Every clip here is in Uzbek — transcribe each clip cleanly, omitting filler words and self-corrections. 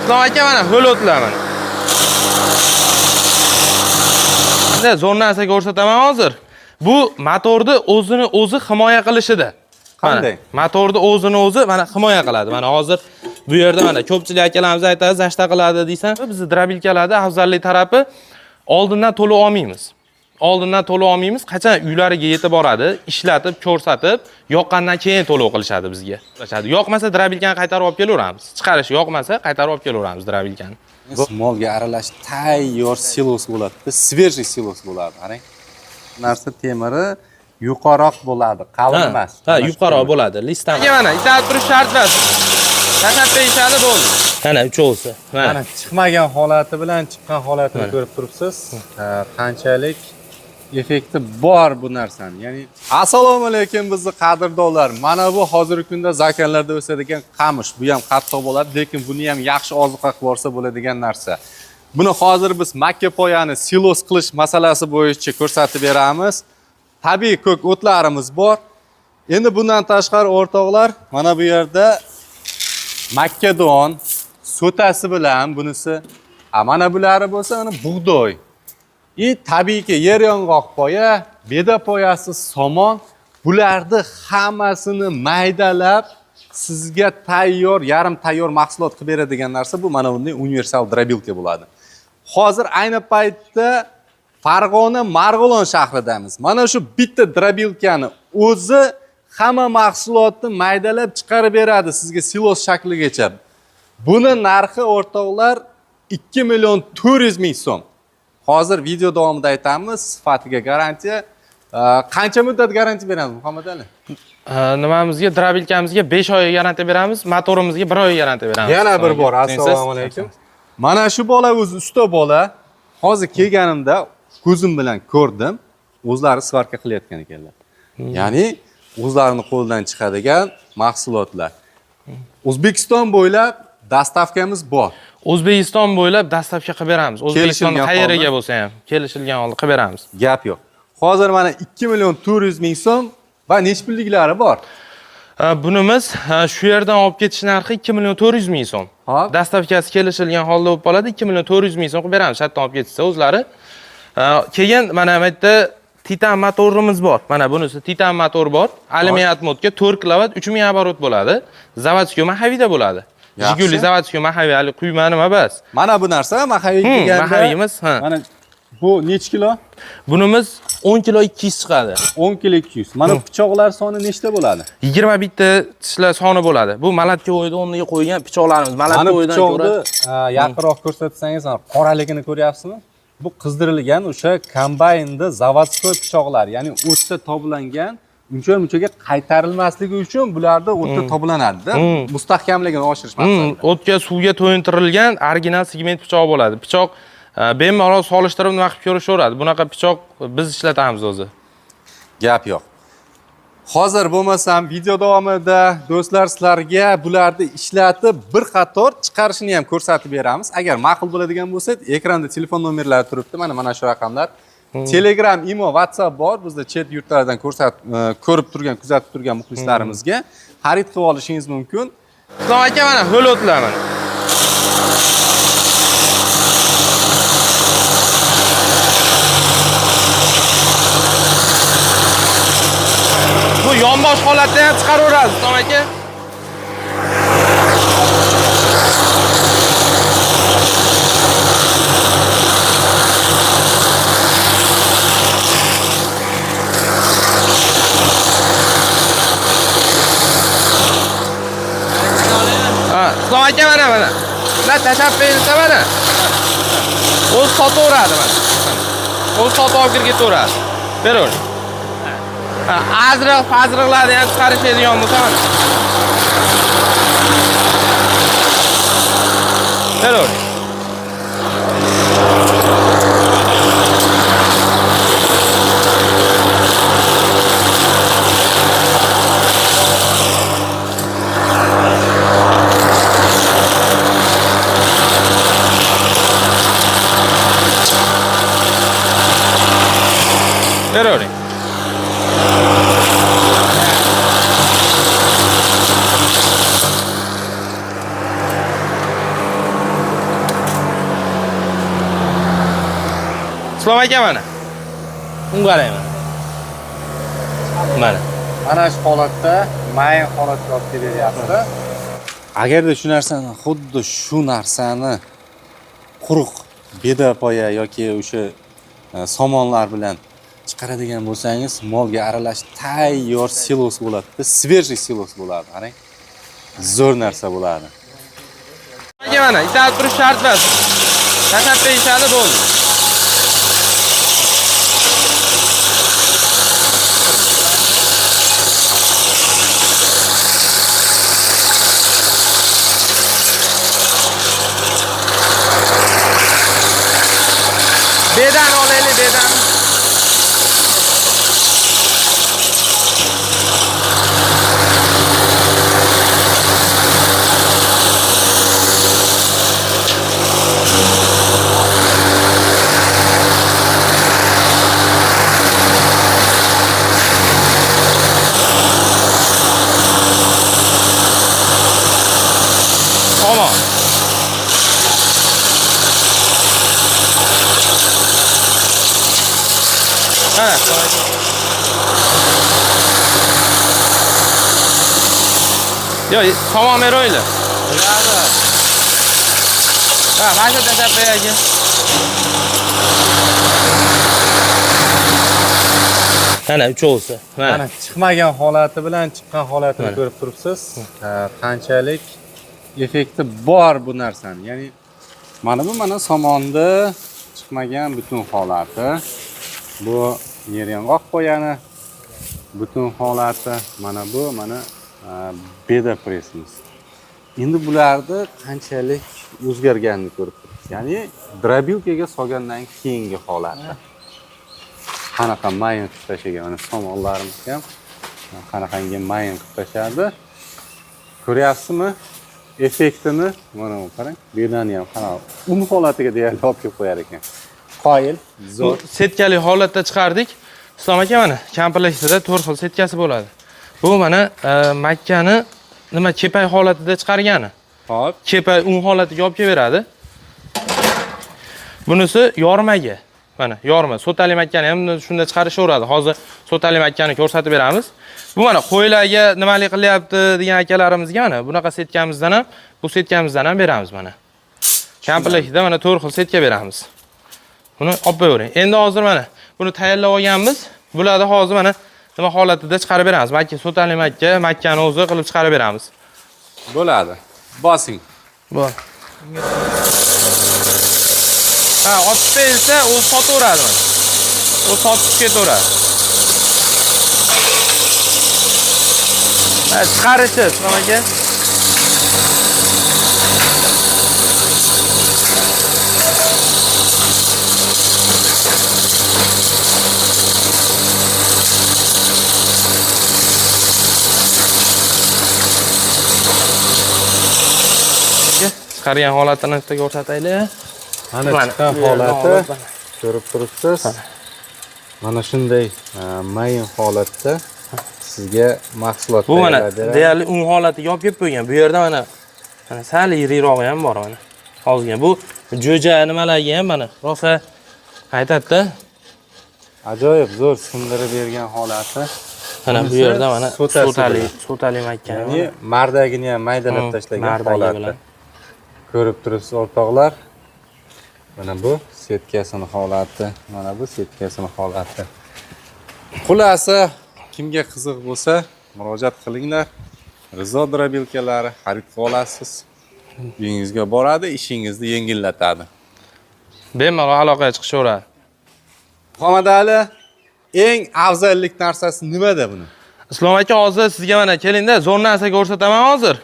Islom aka, mana ho'l o'tlar mana. Endi zo'r narsa ko'rsataman hozir. Bu motorni o'zini o'zi himoya qilishida. Mana, Qanday? Motorni o'zini o'zi mana himoya qiladi. Mana hozir bu yerda mana ko'pchilik akalarimiz aytadi, zashta qiladi deysan. Bizni drobilkalarda afzallik tarafi oldindan to'lov olmaymiz. Oldindan to'lov olmaymiz. Qachon uylariga yetib boradi, ishlatib, ko'rsatib, yoqqandan keyin to'lov qilishadi bizga. Qilishadi. Yoqmasa drobilkani qaytarib olib kelaveramiz. Chiqarish yoqmasa qaytarib olib kelaveramiz drobilkani. Molga aralash tayyor silos bo'ladi. Свежий silos bo'ladi. Qarang. Narsa temiri yuqoriroq bo'ladi, qalin emas. Ha, yuqoriroq bo'ladi. Listdan. Mana, itarib turish shart emas. Tashlab berishadi bo'ldi. Mana uchovsi. Mana. Mana chiqmagan holati bilan chiqqan holatini ko'rib turibsiz. Qanchalik effekti bor bu narsani. Ya'ni assalomu alaykum bizni qadrdonlar. Mana bu hozirgi kunda zakanlarda o'sadigan qamish. Bu ham qattiq bo'ladi, lekin buni ham yaxshi oziqa qilib borsa bo'ladigan narsa. Buni hozir biz makka poyani silos qilish masalasi bo'yicha ko'rsatib beramiz. Tabiiy ko'k o'tlarimiz bor. Endi bundan tashqari o'rtoqlar, mana bu yerda makkadon so'tasi bilan bunisi, a mana bulari bo'lsa mana bug'doy. И tabiiyki yer yong'oq poya, beda poyasi, somon, bularni hammasini maydalab sizga tayyor, yarim tayyor mahsulot qilib beradigan narsa bu mana bunday universal drobilka bo'ladi. Hozir ayni paytda Farg'ona Marg'ilon shahridamiz. Mana shu bitta drobilkani o'zi hamma mahsulotni maydalab chiqarib beradi sizga silos shakligacha. Buni narxi o'rtoqlar 2 million 400 ming so'm. Hozir video davomida aytamiz, sifatiga garantiya. Qancha muddat garantiya beramiz Muhammad Ali? Nimamizga, drobilkamizga 5 oy garantiya beramiz, motorimizga 1 oy garantiya beramiz. Yana bir bor assalomu alaykum. Mana shu bola o'zi usta bola. Hozir kelganimda ko'zim bilan ko'rdim, o'zlari svarka qilayotgan ekanlar. Ya'ni o'zlarini qo'lidan chiqadigan mahsulotlar. O'zbekiston bo'ylab dastavkamiz bor. O'zbekiston bo'ylab dastavka qilib beramiz. O'zbekiston Kelishilgan qayeriga holda. bo'lsa ham kelishilgan holda qilib beramiz. Gap yo'q. Hozir mana 2 million 400 ming so'm va nech pulliklari bor? Bunimiz shu yerdan olib ketish narxi 2 million 400 ming so'm. Hop. Dastavkasi kelishilgan holda bo'lib qoladi, 2 million 400 ming so'm qilib beramiz. Shartdan olib ketishsa o'zlari. Keyin mana bu yerda Titan motorimiz bor. Mana bunisi Titan motor bor. Alyumin atmotka 4 kilovat 3000 оборот bo'ladi. Заводской Mahavida bo'ladi. Yaxshi. Jiguli заводской Mahavi hali quyma nima bas. Mana bu narsa mahaviy deganda. Mahaviyimiz, ha. Mana bu nech kilo? Bunimiz 10 kilo 200 chiqadi. 10 kilo 200. Mana pichoqlar soni nechta bo'ladi? 21 ta tishlar soni bo'ladi. Bu malatka o'yida o'rniga qo'ygan pichoqlarimiz. Mana Malatka o'yidan pichoqni ko'ra yaqinroq ko'rsatsangiz, mana qoraligini ko'ryapsizmi? Bu qizdirilgan o'sha kombaynda заводской pichoqlar, ya'ni o'tda toblangan, uncha munchaga qaytarilmasligi uchun bularda o'tda toblanadi-da, mustahkamligini oshirish maqsadida. O'tga suvga to'yintirilgan original segment pichoq bo'ladi. Pichoq bemalol solishtirib nima qilib ko'rishaveradi. Bunaqa pichoq biz ishlatamiz o'zi. Gap yo'q. Hozir bo'lmasam video davomida do'stlar sizlarga bularni ishlatib bir qator chiqarishini ham ko'rsatib beramiz. Agar ma'qul bo'ladigan bo'lsa, ekranda telefon nomerlari turibdi. Mana shu raqamlar. Telegram, Imo, WhatsApp bor. Bizda chet yurtlardan ko'rib turgan, kuzatib turgan muxlislarimizga xarid qilib olishingiz mumkin. Islom aka, mana ho'l o'tlar mana. Bu yonbosh holatda ham chiqaraveradi Islom aka. Ha, Islom aka mana mana. Bular tashlab berilsa mana. O'zi sotaveradi mana. O'zi sotib olib kirib ketaveradi. Beraver. Ha, azriq, fazriqlarni ham chiqarishadigan bo'lsa mana. Beraver. Beravering. Islom aka, mana. Unga qarang, mana. Mana. Mana shu holatda, mayin holatga olib kelyapti. Agarda shu narsani, xuddi shu narsani quruq beda poya yoki o'sha somonlar bilan chiqaradigan bo'lsangiz, molga aralash tayyor silos bo'ladi. Свежий silos bo'ladi. Qarang. Zo'r narsa bo'ladi. Aka, mana, itarib turish shart emas. Tashlab berishadi, bo'ldi. Bedani olaylik, bedani. Somon. Mana. Yo'q, somon beroyli. Ha, mana shu tashlab qo'y aka. Mana uchovsi. Mana. Mana chiqmagan holati bilan chiqqan holatini Mana. ko'rib turibsiz. Qanchalik effekti bor bu narsani. Ya'ni mana bu mana somonni chiqmagan butun holati. Bu yer yong'oq poyani butun holati. Mana bu mana beda pressimiz. Endi bularni qanchalik o'zgarganini ko'rib turibsiz. Ya'ni дробилка ga solgandan keyingi holati. Qanaqa mayin qilib tashlagan, mana somonlarimiz ham qanaqangi mayin qilib tashladi. Ko'ryapsizmi? Effektini mana bu qarang. Bedani ham qanaqa un holatiga deyarli olib kelib qo'yar ekan. Qoyil, Bu zo'r. setkali holatda chiqardik. Islom aka, mana kompleksida 4 xil setkasi bo'ladi. Bu mana makkani nima kepak holatida chiqargani. Hop. Kepak un holatiga olib kelaveradi. Bunisi yormaga. Mana yorma, so'tali makkani ham shunda chiqarishaveradi. Hozir so'tali makkani ko'rsatib beramiz. Bu mana qo'ylarga nimalik qilyapti degan akalarimizga mana bunaqa setkamizdan ham, bu setkamizdan ham beramiz mana. Kompleksida mana 4 xil setka beramiz. Buni olib qo'yavering. Endi hozir mana buni tayyorlab olganmiz. Bularni hozir mana nima holatida chiqarib beramiz. Makka, so'tali makka, makkani o'zi qilib chiqarib beramiz. Bo'ladi. Bosing. Bor. Ha, otib berilsa, u sotaveradi mana. U sotib ketaveradi. Ha, chiqarishi, Islom aka. Chiqargan holatini bitta ko'rsataylik. Mana Mana, chiqqan bu yerdan holati olib, mana. Ko'rib turibsiz. Mana shunday mayin holatda sizga mahsulot Bu mana tayyorlab beradi. deyarli un holatiga olib kelib qo'ygan. Bu yerda mana mana sal yirikrog'i ham bor mana. Ozgina bu jo'ja nimalarga ham mana rosa aytadi-da. Ajoyib zo'r sindirib bergan holati. Mana bu Bunisi yerda mana so'tasi so'tali, bilan. so'tali makka. Ya'ni mardagini ham maydalab tashlagan mardagi holati. bilan. Ko'rib turibsiz o'rtoqlar. Mana bu setkasini holati, mana bu setkasini holati. Xulasi, kimga qiziq bo'lsa, murojaat qilinglar. Rizo дробилка lari xarid qila olasiz. Uyingizga boradi, ishingizni yengillatadi. Bemalol aloqaga chiqishaveradi. Muhammad Ali, eng afzallik narsasi nimada buni? Islom aka, hozir sizga mana kelingda zo'r narsa ko'rsataman hozir.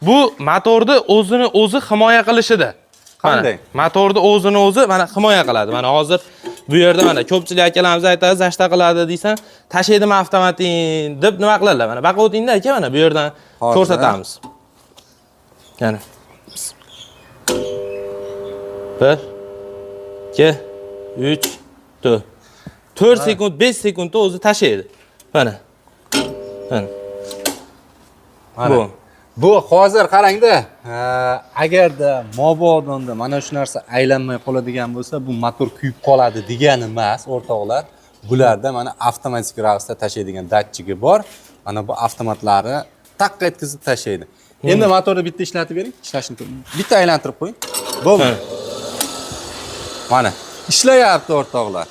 Bu motorni o'zini o'zi himoya qilishida. Mana, Qanday? Motorni o'zini o'zi mana himoya qiladi. Mana hozir bu yerda mana ko'pchilik akalarimiz aytadi, защита qiladi deysan, tashlaydimi avtomatin deb nima qiladilar. Mana baqib o'tingda aka, mana bu yerdan Hozir. ko'rsatamiz. Yana. 1 2 3 4. 4 sekund, 5 sekundda o'zi tashlaydi. Mana. Mana. Mana. Bu. Bu hozir qarangda, agarda mobodonda mana shu narsa aylanmay qoladigan bo'lsa, bu motor kuyib qoladi degani emas, o'rtoqlar. Bularda mana avtomatik ravishda tashlaydigan datchigi bor. Mana bu avtomatlari taqqa etkizib tashlaydi. Endi motorni bitta ishlatib bering, ishlashini bitta aylantirib qo'ying. Bo'ldi. Mana ishlayapti, o'rtoqlar.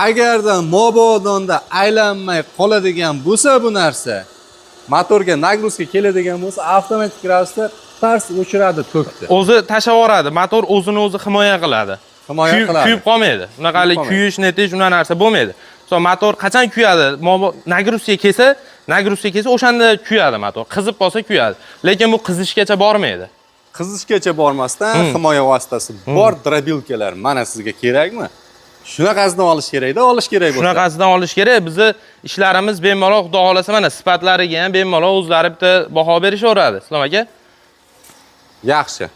Agarda mobodonda aylanmay qoladigan bo'lsa, bu narsa motorga нагрузка keladigan bo'lsa, avtomatik ravishda tars o'chiradi tokni. O'zi tashlab yuboradi. Motor o'zini o'zi himoya qiladi. Himoya qiladi. Kuyib qolmaydi. Unaqalik Kuyib qolmaydi. Kuyish, netish, unaqa narsa bo'lmaydi. Misol, motor qachon kuyadi? Нагрузка kelsa, o'shanda kuyadi motor. Qizib qolsa kuyadi. Lekin bu qizishgacha bormaydi. Qizishgacha bormasdan himoya vositasi bor дробилка lar mana sizga kerakmi? Shunaqasidan olish kerakda, olish kerak bo'lsa. Shunaqasidan olish kerak. Bizni ishlarimiz bemalol, xudo xohlasa, mana sifatlariga ham bemalol o'zlari bitta baho berishaveradi. Islom aka. Yaxshi.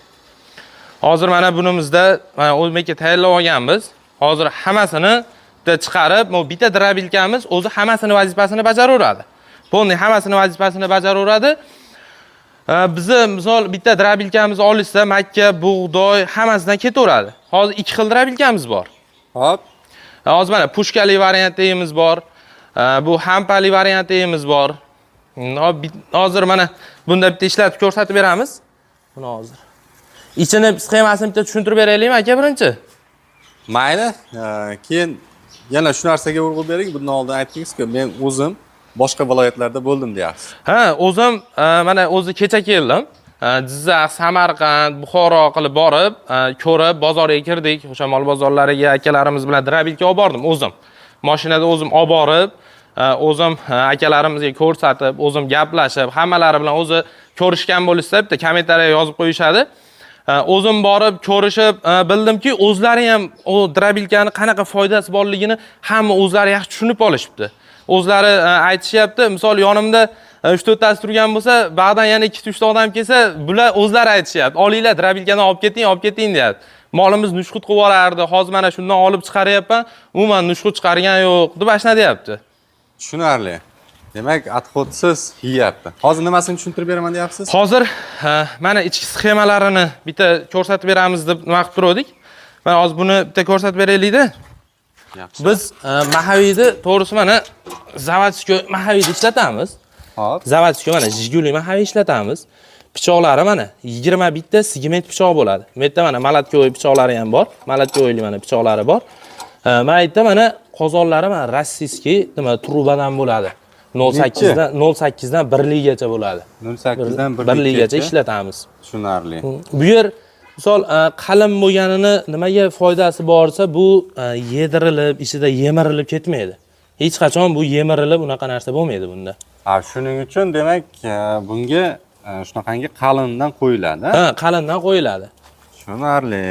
Hozir mana bunimizda mana o'zimga tayyorlab olganmiz. Hozir hammasini bitta chiqarib, bu bitta дробилка miz o'zi hammasini vazifasini bajaraveradi. Полный hammasini vazifasini bajaraveradi. Bizni misol bitta дробилка mizni olishsa, makka, bug'doy hammasidan ketaveradi. Hozir ikki xil дробилка miz bor. Hop. Hozir mana пушка li variantimiz bor. Bu hampali variantimiz bor. Hop, hozir mana bunda bitta ishlatib ko'rsatib beramiz. Buni hozir. Ichini, sxemasini bitta tushuntirib beraylikmi, aka, birinchi? Mayli, keyin yana shu narsaga urg'u bering. Bundan oldin aytdingizku, men o'zim boshqa viloyatlarda bo'ldim deyapsiz. Ha, o'zim mana o'zi kecha keldim. Jizzax, Samarqand, Buxoro qilib borib, ko'rib, bozorga kirdik. O'sha mol bozorlariga akalarimiz bilan дробилка olib bordim o'zim. Mashinada o'zim olib borib, o'zim akalarimizga ko'rsatib, o'zim gaplashib, hammalari bilan o'zi ko'rishgan bo'lishsa, bitta kommentariya yozib qo'yishadi. O'zim borib ko'rishib, bildimki, o'zlari ham u дробилка ni qanaqa foydasi borligini hamma o'zlari yaxshi tushunib olishibdi. O'zlari aytishyapti, misol, yonimda uch to'rttasi turgan bo'lsa, ba'dan yana ikkita uchta odam kelsa, bular o'zlari aytishyapti: "Olinglar, дробилка ni olib keting, olib keting", deyapti. "Molimiz nushqut qilib yuborardi, hozir mana shundan olib chiqaryapman, umuman nushqut chiqargan yo'q", deb ashna deyapti. Tushunarli. Demak, отход siz yeyapti. Hozir nimasini tushuntirib beraman deyapsiz? Hozir mana ichki sxemalarini bitta ko'rsatib beramiz deb nima qilib turgandik. Mana hozir buni bitta ko'rsatib beraylikda. Yaxshi. Biz моховой ni, to'g'risi, mana заводской моховой ni ishlatamiz. Hop. Заводской mana Jiguli моховой ishlatamiz. Pichoqlari mana 21 ta segment pichoq bo'ladi. Bu yerda mana молотковый pichoqlari ham bor. Молотковый li mana pichoqlari bor. Mana yerda mana qozonlari mana российский nima trubadan bo'ladi. 0.8 dan 0.8 dan 1 ligacha bo'ladi. 0.8 dan 1 ligacha 1 ligacha ishlatamiz. Tushunarli. Bu yer misol qalin bo'lganini nimaga foydasi borsa, bu yedirilib, ichida yemirilib ketmaydi. Hech qachon bu yemirilib unaqa narsa bo'lmaydi bunda. Ha, shuning uchun demak, bunga shunaqangi qalindan qo'yiladi. Ha, qalindan qo'yiladi. Tushunarli.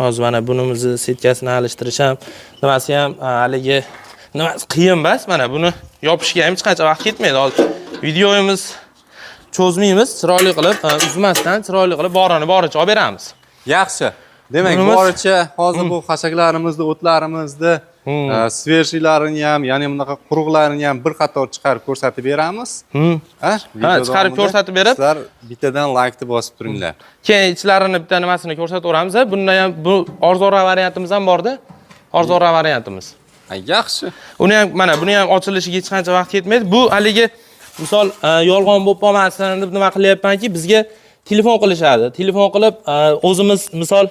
Hozir mana bunimizni setkasini alishtirish ham, nimasi ham haligi nimasi qiyin emas. Mana buni yopishga ham hech qancha vaqt ketmaydi. Hozir videomiz cho'zmaymiz, chiroyli qilib, uzmasdan chiroyli qilib borini boricha olib beramiz. Yaxshi. Demak, boricha hozir bu xashaklarimizni, o'tlarimizni свежий larini ham, ya'ni bunaqa quruqlarini ham bir qator chiqarib ko'rsatib beramiz. Ha, video Ha, chiqarib davomida ko'rsatib berib. Sizlar bittadan laykni bosib turinglar. Keyin ichlarini bitta nimasini ko'rsataveramiz. Bundan ham, bu arzonroq variantimiz ham borda. Arzonroq variantimiz. Ha, yaxshi. Uni ham, mana buni ham ochilishiga hech qancha vaqt ketmaydi. Bu haligi misol yolg'on bo'lib qolmasin deb nima qilyapmanki, bizga telefon qilishadi. Telefon qilib, o'zimiz misol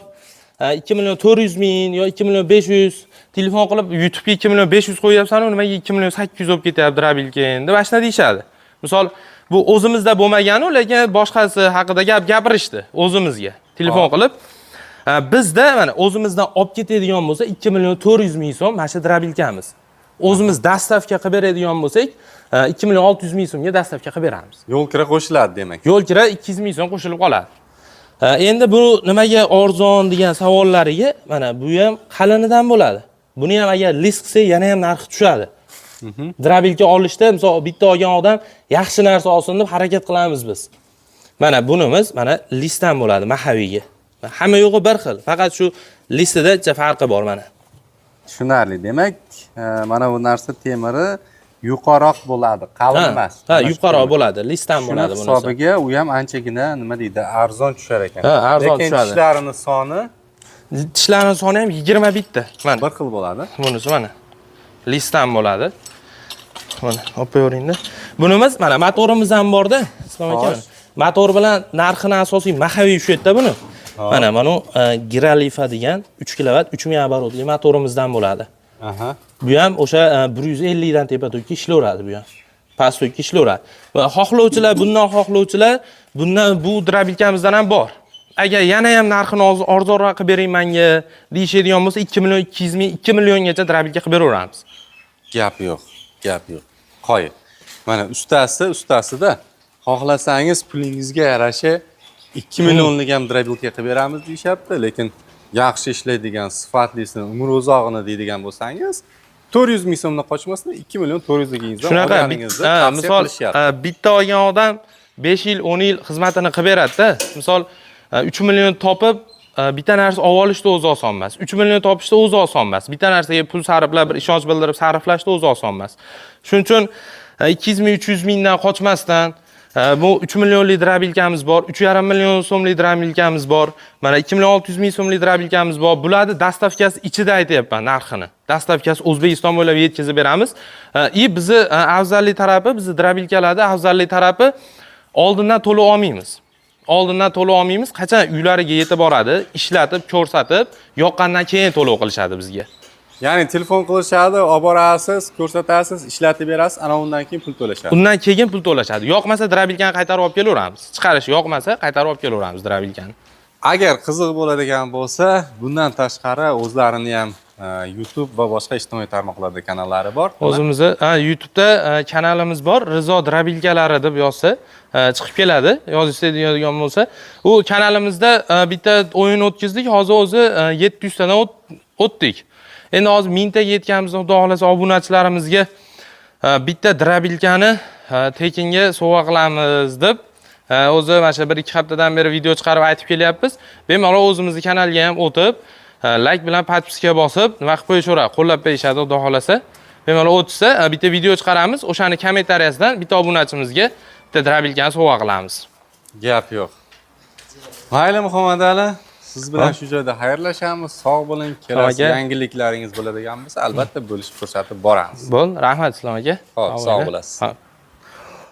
2 million 400 ming yo 2 million 500 telefon qilib, "YouTube'ga 2 million 500 qo'yyapsan, nimaga 2 million 800 bo'lib ketyapti дробилка ng?" deb ashna deyishadi. Misol, bu o'zimizda bo'lmaganu, lekin boshqasi haqida gap gapirishdi o'zimizga telefon qilib. Bizda mana o'zimizdan olib ketadigan bo'lsa, 2 million 400 ming so'm mana shu дробилка miz. O'zimiz доставка qilib beradigan bo'lsak, 2 million 600 ming so'mga доставка qilib beramiz. Yo'l kira qo'shiladi demak. Yo'l kira 200 ming so'm qo'shilib qoladi. Endi bu nimaga arzon degan savollariga, mana bu ham qalinidan bo'ladi. Buni ham agar list qilsak, yana ham narxi tushadi. Дробилка olishda misol bitta olgan odam yaxshi narsa olsin deb harakat qilamiz biz. Mana bunimiz mana listdan bo'ladi моховой ga. Hamma yo'g'i bir xil, faqat shu listida farqi bor mana. Tushunarli. Demak, mana bu narsa temiri Yuqaroq bo'ladi, qalin emas. Ha, yuqaroq bo'ladi, listdan Shuni bo'ladi bunisi. hisobiga u ham anchagina, nima deydi, arzon tushar ekan. Ha, arzon Lekin tushadi. tishlarini soni Tishlarning soni ham 21 ta. Mana bir xil bo'ladi. bunisi mana listdan bo'ladi. Mana olib qo'yaveringda. Bunimiz mana motorimiz ham borda. Islom aka. Xo'sh. Motor bilan narxini asosiy mahaviy shu yerda buni. Mana bu Giralifa degan 3 kilovat 3000 оборот li motorimizdan bo'ladi. Bu ham o'sha 150 dan tepa tokka ishlayveradi bu ham. Past tokka ishlayveradi. Va xohlovchilar bundan xohlovchilar bundan bu дробилка mizdan ham bor. Agar yana ham narxini arzonroq qilib bering menga deyishadigan bo'lsa, 2 million 200 ming, 2 milliongacha дробилка qilib beraveramiz. Gap yo'q, gap yo'q. Qoyil. Mana ustasi, ustasida xohlasangiz pulingizga yarasha 2 millionlik ham дробилка qilib beramiz deyishyapti, lekin yaxshi ishlaydigan, sifatlisini, umr uzog'ini deydigan bo'lsangiz, 400 ming so'mdan qochmasdan 2 million 400 ligingizdan Shunaqa olganingizni tavsiya misol qilishyapti. Bitta olgan odam 5 yil, 10 yil xizmatini qilib beradi-da. Misol 3 million topib bitta narsa olib olishda o'zi oson emas. 3 million topishda o'zi oson emas. Bitta narsaga pul sarflab, bir ishonch bildirib sarflashda o'zi oson emas. Shuning uchun 200 ming, 300 mingdan qochmasdan bu 3 millionlik дробилка miz bor, 3,5 million so'mlik дробилка miz bor, mana 2 million 600 ming so'mlik дробилка miz bor. Bularni доставка si ichida aytyapman narxini. Доставка si O'zbekiston bo'ylab yetkazib beramiz. И bizni afzallik tarafi, bizni дробилка larda afzallik tarafi oldindan to'lov olmaymiz. Oldindan to'lov olmaymiz. Qachon uylariga yetib boradi, ishlatib, ko'rsatib, yoqqandan keyin to'lov qilishadi bizga. Ya'ni telefon qilishadi, olib borasiz, ko'rsatasiz, ishlatib berasiz, ana undan keyin pul to'lashadi. Undan keyin pul to'lashadi. Yoqmasa дробилка ni qaytarib olib kelaveramiz. Chiqarish yoqmasa qaytarib olib kelaveramiz дробилка ni. Agar qiziq bo'ladigan bo'lsa, bundan tashqari o'zlarini ham YouTube va boshqa ijtimoiy tarmoqlarda kanallari bor. O'zimizni YouTube'da kanalimiz bor, Rizo дробилка lari deb yozsa, chiqib keladi. Yozishsa deydigan bo'lsa, u kanalimizda bitta o'yin o'tkazdik. Hozir o'zi 700 tadan o'tdik. Endi hozir 1000 taga yetganimizda, Xudo xohlasa, obunachilarimizga bitta дробилка ni tekinga sovg'a qilamiz deb o'zi mana shu 1-2 haftadan beri video chiqarib aytib kelyapmiz. Bemalol o'zimizni kanalga ham o'tib, layk bilan подписка bosib, nima qilib qo'yishaveradi, qo'llab qo'yishadi, Xudo xohlasa. Bemalol o'tsa, bitta video chiqaramiz, o'shani kommentariyasidan bitta obunachimizga bitta дробилка ni sovg'a qilamiz. Gap yo'q. Mayli, Muhammad Ali, siz bilan shu joyda xayrlashamiz. Sog' bo'ling. Kelasi Aka. yangiliklaringiz bo'ladigan bo'lsa, albatta bo'lishib ko'rsatib boramiz. Bo'l, rahmat, Islom aka. Xo'p, sog' bo'lasiz. Ha.